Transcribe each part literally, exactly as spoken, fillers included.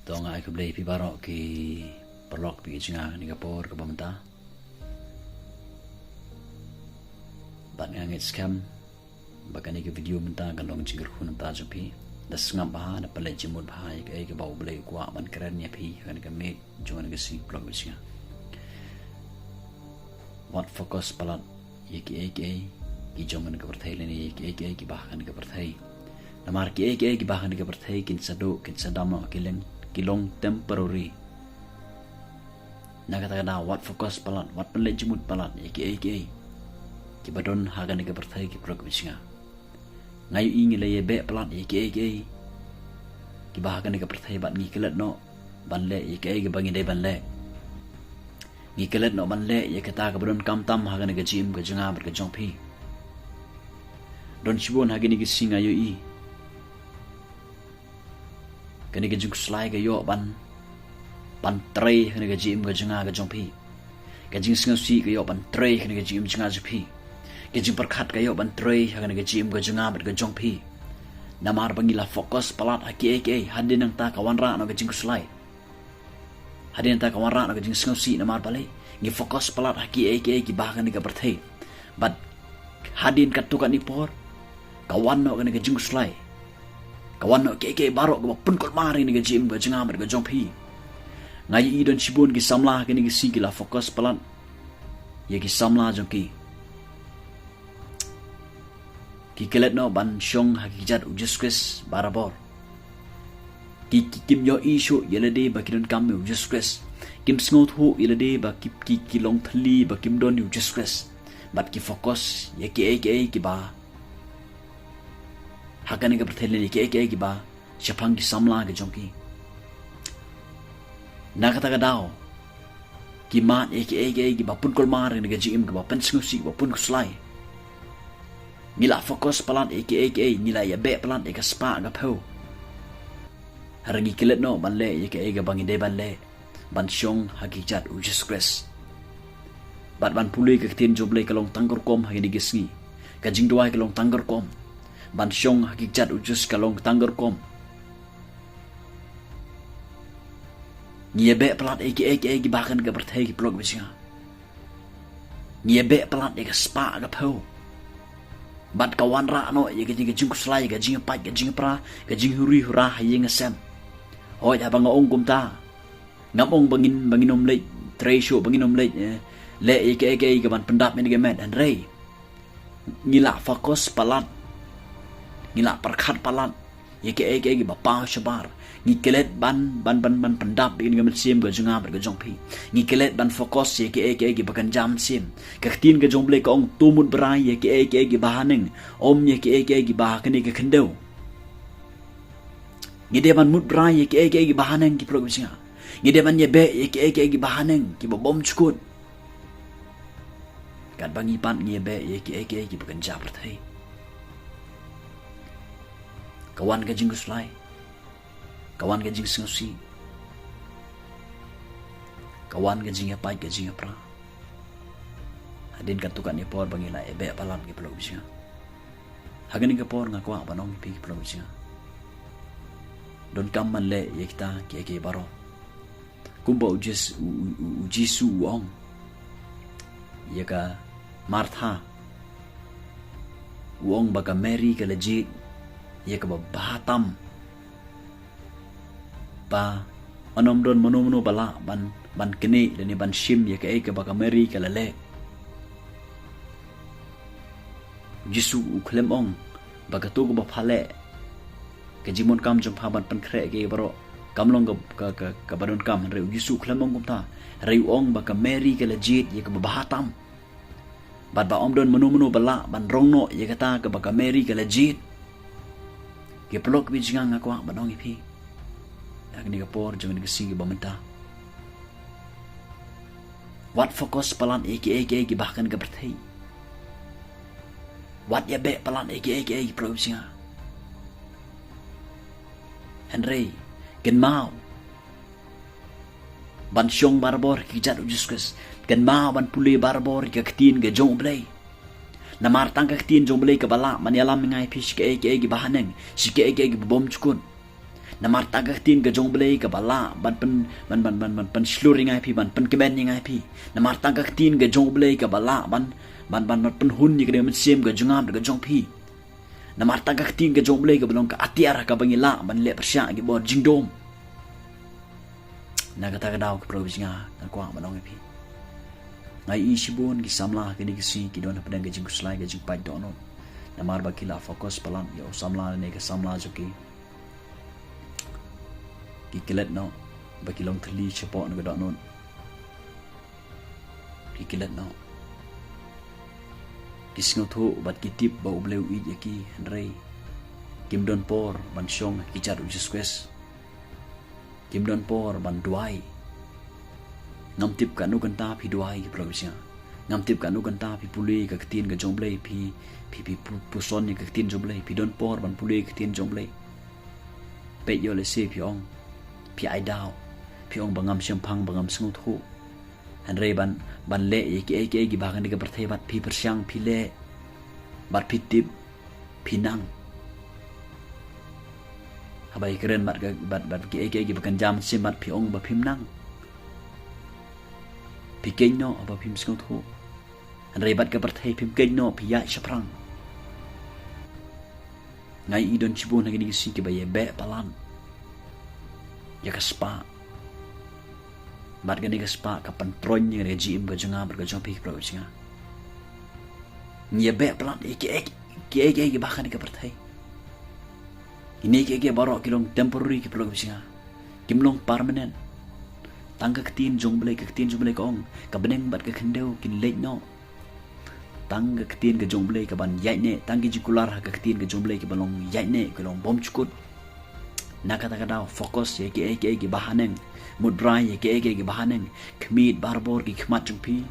To nga ai khublei ïa phi baroh ki paralok, phi ki jingïa, ha kane ka por kaba mynta. Bad nga ngeit skhem ba kane ka video mynta kan long jingkyrkhu na ka bynta jong phi. Da sngap bha, da pynleit jingmut bha ïa kaei kaba U Blei u kwah ban kren ïa phi ha kane ka miet jong kane ka sngi, paralok, phi ki jingïa. Wat focus palat ïa kiei kiei ki jong kane ka pyrthei lane ïa kiei kiei kiba ha kane ka pyrthei. Namar kiei kiei kiba ha kane ka pyrthei kin sa duh, kin sa dam noh, ki long, ki long temporary. Na kata ka daw, wat focus palat, wat pynleit jingmut palat ïa kiei kiei kiba don ha kane ka pyrthei, ki paralok, phi ki jingïa. Nga ïohi ngi la ïa beh palat ïa kiei kiei kiba ha kane ka pyrthei bad ngi klet noh ban leh ïa kiei kiba ngi dei ban leh. Ngi klet noh ban leh ïa kata kaba donkam tam ha kane ka jingim ka jong nga bad ka jong phi. Don shibun ha kine ki sngi nga ïohi kane ka jingkhuslai ka ïoh ban, ban trei ha kane ka jingim ka jong nga ka jong phi. Ka jingsngewsih ka ïoh ban trei ha kane ka jingim jong nga jong phi. Ka jingpyrkhat ka ïoh ban trei ha kane ka jingim ka jong nga bad ka jong phi. Namar ba ngi la focus palat ha kiei kiei, hadien nangta ka wanrah noh ka jingkhuslai. Hadien nangta ka wanrah noh ka jingsngewsih, namar balei? Ngi focus palat ha kiei kiei kiba ha kane ka pyrthei. Bad hadien katto katne por ka wan noh kane ka jingkhuslai. Ka wan noh kiei kiei baroh kaba pynkulmar ïa kane ka jingim ka jong nga bad ka jong phi. Nga ïohi don shibun ki samla ha kine ki sngi ki la focus palat ïa ki samla jong ki. Ki klet noh ban shong ha ki kjat U Jisu Khrist barabor. Ki, ki, kim ïohi shuh ïa lade ba ki donkam ïa U Jisu Khrist. Kim sngewthuh ïa lade ba ki, ki, ki long thylli ba kim don ïa U Jisu Khrist. Bad ki focus ïa kiei kiei kiba ha kane ka pyrthei lane ïa kiei kiei kiba shaphang ki samla ki jong ki. Na kata ka daw ki mad ïa kiei kiei kiba pynkulmar ïa kane ka jingim kaba pynsngewsih, kaba pynkhuslai. Ngi la focus palat ïa kiei kiei, ngi la ïa beh palat ïa ka spah ka phew. Hynrei ngi klet noh ban leh ïa kiei kaba ngi dei ban leh, ban shong ha ki kjat U Jisu Khrist. Bad ban pule ka ktien jong U Blei ka long tang ka rukom ha kine ki sngi. Ka jingduwai ka long tang ka rukom. Ban shong ha ki kjat U Jisu ka long tang ka rukom. Ngi ïa beh palat ïa kiei kiei kiba ha kane ka pyrthei, ki paralok, phi ki jingïa. Ngi ïa beh palat ïa ka spah ka phew. Bad ka wanrah noh ïa ka jing, ka jingkhuslai, ka jingïapait, ka jingïapra, ka jinghuri hura ha ïing ha sem. Hooid, haba nga ong kumta, ngam ong ba ngin, ba ngin ym leit trei shuh, ba ngin ym leit, eh, leh ïa kiei kiei kaban pyndap ïa kane ka met, hynrei ngi la focus palat, ngi la pyrkhat palat ïa kiei kiei kiba paw shabar. Ngi klet ban, ban, ban, ban pyndap ïa kane ka mynsiem ka jong nga bad ka jong phi. Ngi klet ban focus ïa kiei kiei kiba kynja mynsiem. Ka ktien ka jong U Blei ka ong, to mut brai ïa kiei kiei kiba haneng, ym ïa kiei kiei kiba ha kane ka khyndew. Ngi dei ban mut brai ïa kiei kiei kiba haneng, ki paralok, phi ki jingïa. Ngi dei ban ïa beh ïa kiei kiei kiba haneng, kiba bymjukut. Katba ngi pat ngi ïa beh ïa kiei kiei kiba kynja pyrthei, ka wan ka jingkhuslai, ka wan ka jingsngewsih, ka wan ka jingïapait, ka jingïapra. Hadien katto katne por ba ngi la ïa beh palat, ki paralok, phi ki jingïa. Ha kane ka por nga kwah ban ong ïa phi, ki paralok, phi ki jingïa. Donkam ban leh ïa kita kiei kiei baroh. Kumba U Jis-, U, U, U, U Jisu u ong ïa ka Martha, u ong ba ka Mary ka la jied ïa kaba bha tam, ba un ym don mano mano ba lah ban, ban knieh lane ban shim ïa kaei kaba ka Mary ka la leh. U Jisu u khlem ong ba kato kaba pha leh, ka jingmut kam jong pha ban pynkhreh ïa kiei baroh, kam long ka, ka, ka, kaba donkam, hynrei U Jisu u khlem ong kumta. Hynrei u ong ba ka Mary ka la jied ïa kaba bha tam. Bad ba ym don mano mano ba lah ban rong noh ïa kata kaba ka Mary ka la jied. Ki paralok, phi ki jingïa, nga kwah ban ong ïa phi ha kane ka por jong kane ka sngi kaba mynta. Wat focus palat ïa kiei kiei kiba ha kane ka pyrthei. Wat ïa beh palat ïa kiei kiei, ki paralok, phi ki jingïa. Hynrei kynmaw ban shong barabor ha ki kjat U Jisu Khrist. Kynmaw ban pule barabor ïa ka ktien ka jong U Blei. Namar tang ka ktien jong U Blei kaba lah ban ïalam ïa nga ïa phi sha kiei kiei kiba haneng, sha kiei kiei kiba bymjukut. Namar tang ka ktien ka jong U Blei kaba lah ban pyn, ban, ban, ban, ban pynshlur ïa nga ïa phi, ban pynkmen ïa nga ïa phi. Namar tang ka ktien ka jong U Blei kaba lah ban, ban, ban, ban pynhun ïa ka mynsiem ka jong nga bad ka jong phi. Namar tang ka ktien ka jong U Blei kaba long ka atiar kaba ngi lah ban leh pyrshah ïa ki bor jingdum. Na kata ka daw, ki paralok ba jong nga, nga kwah ban ong ïa phi, nga ïohi shibun ki samla ha kine ki sngi ki don hapdeng ka jingkhuslai, ka jingpait dohnud. Namar ba ki la focus palat ïa u samla ne ka samla jong ki, ki klet noh ba ki long thylli shapoh na ka dohnud. Ki klet noh. Ki sngewthuh bad ki tip ba U Blei u ïeit ïa ki, hynrei kim don por ban shong ha ki kjat u Jesus Christ. Kim don por ban duwai. Ngam tip katno kynta phi duwai, ki paralok ba jong nga. Ngam tip katno kynta phi pule ka ktien ka jong U Blei, phi, phi, phi pu-, puson ïa ka ktien jong U Blei, phi don por ban pule ka ktien jong U Blei. Peit, ïoh lehse phi ong, phi ai daw, phi ong ba ngam shemphang, ba ngam sngewthuh. Hynrei ban, ban leh ïa kiei kiei kiba ha kane ka pyrthei bad phi pyrshang, phi leh bad phi tip, phi nang. Haba ïakren bad ka, bad, bad kiei kiei kiba kynja mynsiem bad phi ong ba phim nang. Phi keiñ noh haba phim sngewthuh. Hynrei bad ka pyrthei phim keiñ noh, phi ïaid shaphrang. Nga ïohi don shibun ha kine ki sngi kiba ïabeh palat ïa ka spah. Bad kane ka spah ka pyntroiñ ïa ka jingim ka jong nga bad ka jong phi, ki paralok ba jong nga. Ngi ïabeh palat ïa kiei kiei kiba ha kane ka pyrthei. Kine kiei kiei baroh ki long temporary, ki paralok ba jong nga. Kim long permanent. Tang ka ktien jong U Blei, ka ktien jong U Blei ka ong, ka bneng bad ka khyndew kin leit noh. Tang ka ktien ka jong U Blei kaban ïaid neh, tang ki jingkular ha ka ktien ka jong U Blei kiba long ïaid neh, ki long bymjukut. Na kata ka daw, focus ïa kiei kiei kiba haneng. Mut rai ïa kiei kiei kiba haneng. Khmih barabor ki khmat jong phi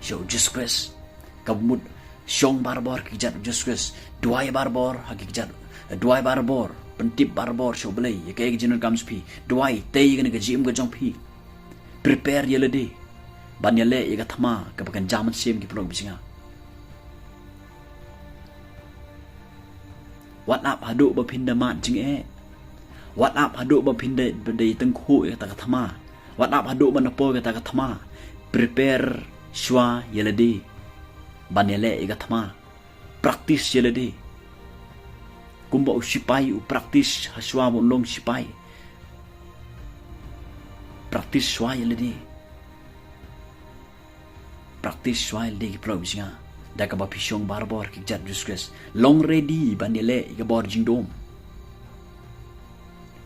sha u Jesus Christ. Kaba mut shong barabor ha ki kjat u Jesus Christ. Duwai barabor ha ki kjat. Duwai barabor. Pyntip barabor sha U Blei ïa kiei kiei ki jingdonkam jong phi. Duwai, tei ïa kane ka jingim ka jong phi. Prepare ïa lade ban ïaleh ïa ka thma kaba kynja mynsiem, ki paralok ba jong nga. Wat ap haduh ba phin da mad jingeh. Wat ap haduh ba phin da, da ïatyngkhuh ïa kata ka thma. Wat ap haduh ban da poi ïa kata ka thma. Prepare shuwa ïa lade ban ïaleh ïa ka thma. Practice ïa lade. Kumba u shipai u practice ha shuwa ba un long shipai. Practice shuwa ïa lade. Practice shuwa ïa lade, ki paralok ba jong nga. Da kaba phi shong barabor ha ki kjat u Jesus Christ. Long ready ban ïaleh ïa ka bor jingdum.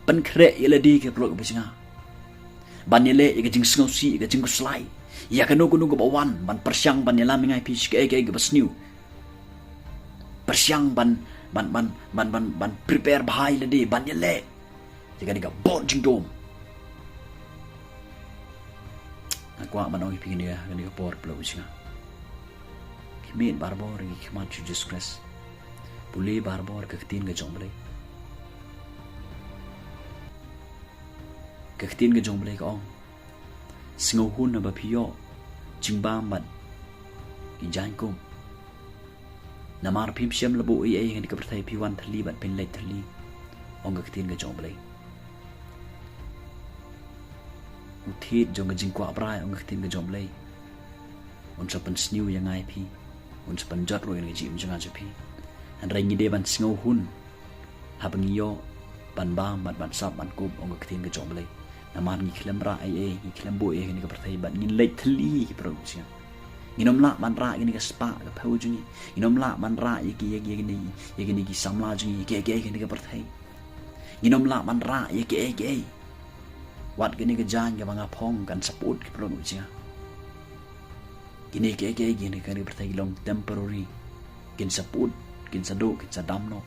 Pynkhreh ïa lade, ki paralok ba jong nga, ban ïaleh ïa ka jingsngewsih, ïa ka jingkhuslai. Ïa kano kano kaba wan ban pyrshang ban ïalam ïa nga ïa phi sha kiei kiei kiba sniew. Pyrshang ban, ban, ban prepare bha ïa lade ban ïaleh ïa kane ka bor jingdum. Nga kwah ban ong ïa phi kane, kane ka por, paralok ba jong nga. Khmih barabor ha ki khmat u Jesus Christ. Pule barabor ka ktien ka jong U Blei. Ka ktien ka jong U Blei ka ong, sngewhun haba phi ïoh jingbam bad ki jaiñkup. Namar phim shym la buh ei ei ha kane ka pyrthei, phi wan thylli bad phin leit thylli, ong ka ktien ka jong U Blei. U thied jong ka jingkwah brai, ong ka ktien ka jong U Blei, un sa pynsniew ïa nga ïa phi. Un sa pynjot ruh ïa ka jingim jong nga jong phi. Hynrei ngi dei ban sngewhun haba ngi ïoh ban bam bad ban sap ban kup, ong ka ktien ka jong U Blei. Namar ngi khlem rah ei ei, ngi khlem buh ei ei ha kane ka pyrthei bad ngin leit thylli, ki paralok ba jong nga. Ngin ym lah ban rah ïa kane ka spah ka phew jong ngi. Ngin ym lah ban rah ïa ki, ïa ki, ïa kine, ïa kine ki samla jong ngi, ïa kiei kiei ha kane ka pyrthei. Ngin ym lah ban rah ïa kiei kiei. Wat kane ka jaiñ kaba nga phong kan sa pyut, ki paralok ba jong nga. Kine kiei kiei ha kane ka pyrthei ki long temporary. Kin sa pyut, kin sa duh, kin sa dam noh.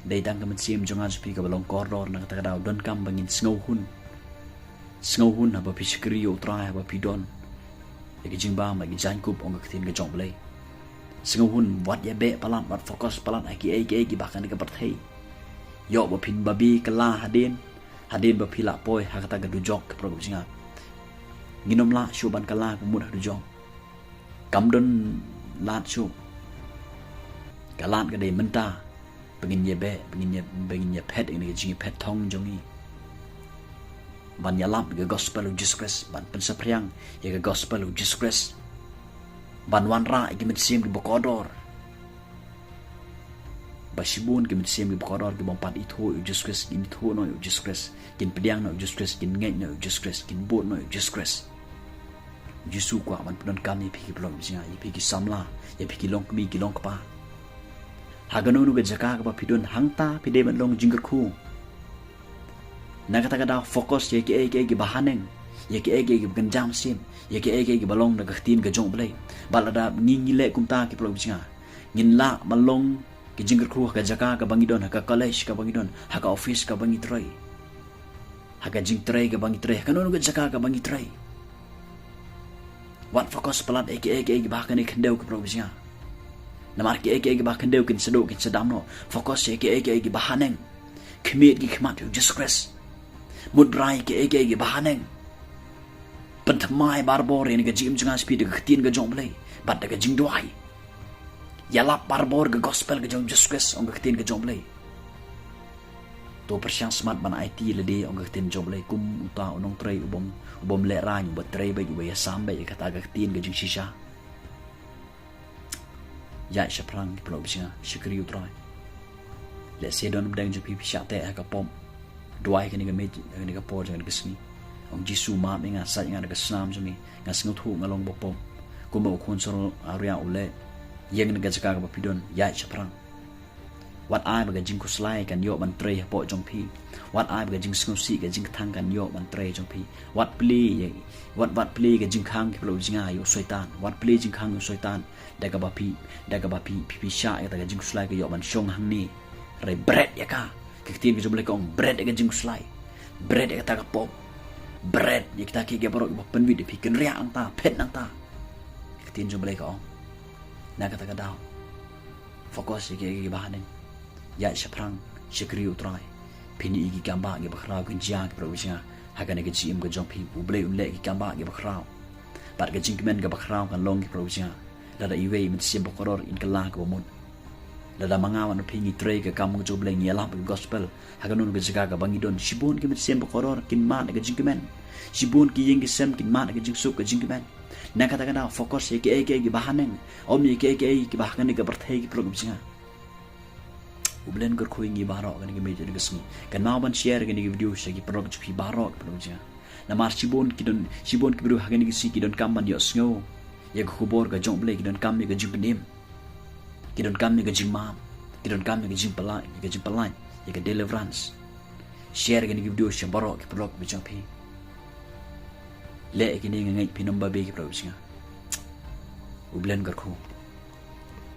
Dei tang ka mynsiem jong nga jong phi kaba long kordor, na kata ka daw donkam ba ngin sngewhun. Sngewhun haba phi shakri ïa U Trai, haba phi don ïa ki jingbam bad ki jaiñkup, ong ka ktien ka jong U Blei. Sngewhun, wat ïabeh palat, wat focus palat ha kiei kiei kiba ha kane ka pyrthei. Ïoh ba phin babe kylla hadien, hadien ba phi lah poi ha kata ka dujok, ki paralok ba jong nga. Ngin ym lah shuh ban kylla ka mut ha dujok. Kam don lad shuh. Ka lad ka dei mynta. ba ngin ïa beh, ba ngin ïa, ba ngin ïa phet ïa kane ka jingïaphet thong jong ngi. Ban ïalap ïa ka gospel u Jisu Khrist, ban pynsaphriang ïa ka gospel u Jisu Khrist. Ban wanrah ïa ki mynsiem kiba kordor. Ba shibun ki mynsiem kiba kordor ki bym pat ithuh ïa u Jisu Khrist, kin ithuh noh ïa u Jisu Khrist, kin pdiang noh ïa u Jisu Khrist, kin ngeit noh ïa u Jisu Khrist, kin bud noh ïa u Jisu Khrist. U Jisu u kwah ban pyndonkam ïa phi ki paralok jong nga, ïa phi ki samla, ïa phi ki longkmie ki longkpa. Ha kano kano ka jaka kaba phi don hangta phi dei ban long jingkyrkhu. Na kata ka daw focus ïa kiei kiei kiba haneng, ïa kiei kiei kiba kynja mynsiem, ïa kiei kiei kiba long da ka ktien ka jong U Blei. Bad lada ngi ngi leh kumta ki paralok jong nga, ngin lah ban long ki jingkyrkhu ha ka jaka kaba ngi don, ha ka college kaba ngi don, ha ka office kaba ngi trei, ha ka jingtrei kaba ngi trei, ha kano kano ka jaka kaba ngi trei. Wat focus palat ïa kiei kiei kiba ha kane ka khyndew ki paralok jong nga. Namar kiei kiei kiba ha ka khyndew kin sa duh kin sa dam noh. Focus ïa kiei kiei kiba haneng. Khmih ki khmat ïa u Jisu Khrist. Mut brai ïa kiei kiei kiba haneng. Pynthymmai barabor ïa kane ka jingim jong nga sha phi da ka ktien ka jong U Blei bad da ka jingduwai. Ïalap barabor ka gospel ka jong u Jisu Khrist, ong ka ktien ka jong U Blei. To pyrshang smat ban aiti lade, ong ka ktien jong U Blei, kum uta u nongtrei u bym, u bym lehraiñ, uba trei beit, uba ïasam beit ïa kata ka ktien ka jingshisha. Ïaid shaphrang ki paralok jong nga, shakri U Trai. Lehse don ba dang jong phi phi shah teh ha ka pop. Duwai kane ka miet, kane ka por jong kane ka sngi. Ong Jisu, map ïa nga, sait ïa nga da ka snam jong me. Nga sngewthuh nga long ba pop. Kumba u khun sor aria u leh. Ïeng na ka jaka kaba phi don, ïaid shaphrang. Wat ai ba ka jingkhuslai kan ïoh ban trei hapoh jong phi. Wat ai ba ka jingsngewsih, ka jingkthang kan ïoh ban trei jong phi. Wat plie, wat, wat plie ka jingkhang ki paralok jong nga ïa u Soitan. Wat plie jingkhang ïa u Soitan. Da kaba phi, da kaba phi, phi, phi shah ïa kata ka jingkhuslai ka ïoh ban shong hangne. Hynrei bret ïa ka. Ka ktien ka jong U Blei ka ong bret ïa ka jingkhuslai. Bret ïa kata ka pop. Bret ïa kita kiei kiei baroh kiba pynwit ïa phi, kynriah nangta, phet nangta. Ka ktien jong U Blei ka ong. Na kata ka daw. Focus ïa kiei kiei kiba haneng. Ïaid shaphrang, shakri U Trai. Phin ïohi ki kambah kiba khraw kin jia ki paralok jong nga. Ha kane ka jingim ka jong phi, U Blei un leh ki kambah kiba khraw. Bad ka jingkmen kaba khraw kan long ki paralok jong nga. Lada iwei i mynsiem bakordor in kylla kaba mut. Lada ma nga bad ma phi ngi trei ka kam ka jong U Blei, ngi ïalap ka gospel ha kano kano ka jaka kaba ngi don, shibun ki mynsiem bakordor kin mad ka jingkmen. Shibun ki ïing ki sem kin mad ka jingsuk ka jingkmen. Na kata ka daw focus ïa kiei kiei kiba haneng, ym ïa kiei kiei kiba ha kane ka pyrthei ki paralok jong nga. U Blei un kyrkhu ïa ngi baroh kane ka miet kane ka sngi. Kynmaw ban share kane ka video sha ki paralok jong phi baroh ki paralok jong nga. Namar shibun ki don, shibun ki briew ha kane ka sngi ki donkam ban ïohsngew ïa ka khubor ka jong U Blei, ki donkam ïa ka jingpynim. Ki donkam ïa ka jingmap, ki donkam ïa ka jingpyllait, ïa ka jingpyllait, ïa ka deliverance. Share kane ka video sha baroh ki paralok ba jong phi. Leh ïa kine, nga ngeit phin ym babe ki paralok ba jong nga. U Blei un kyrkhu.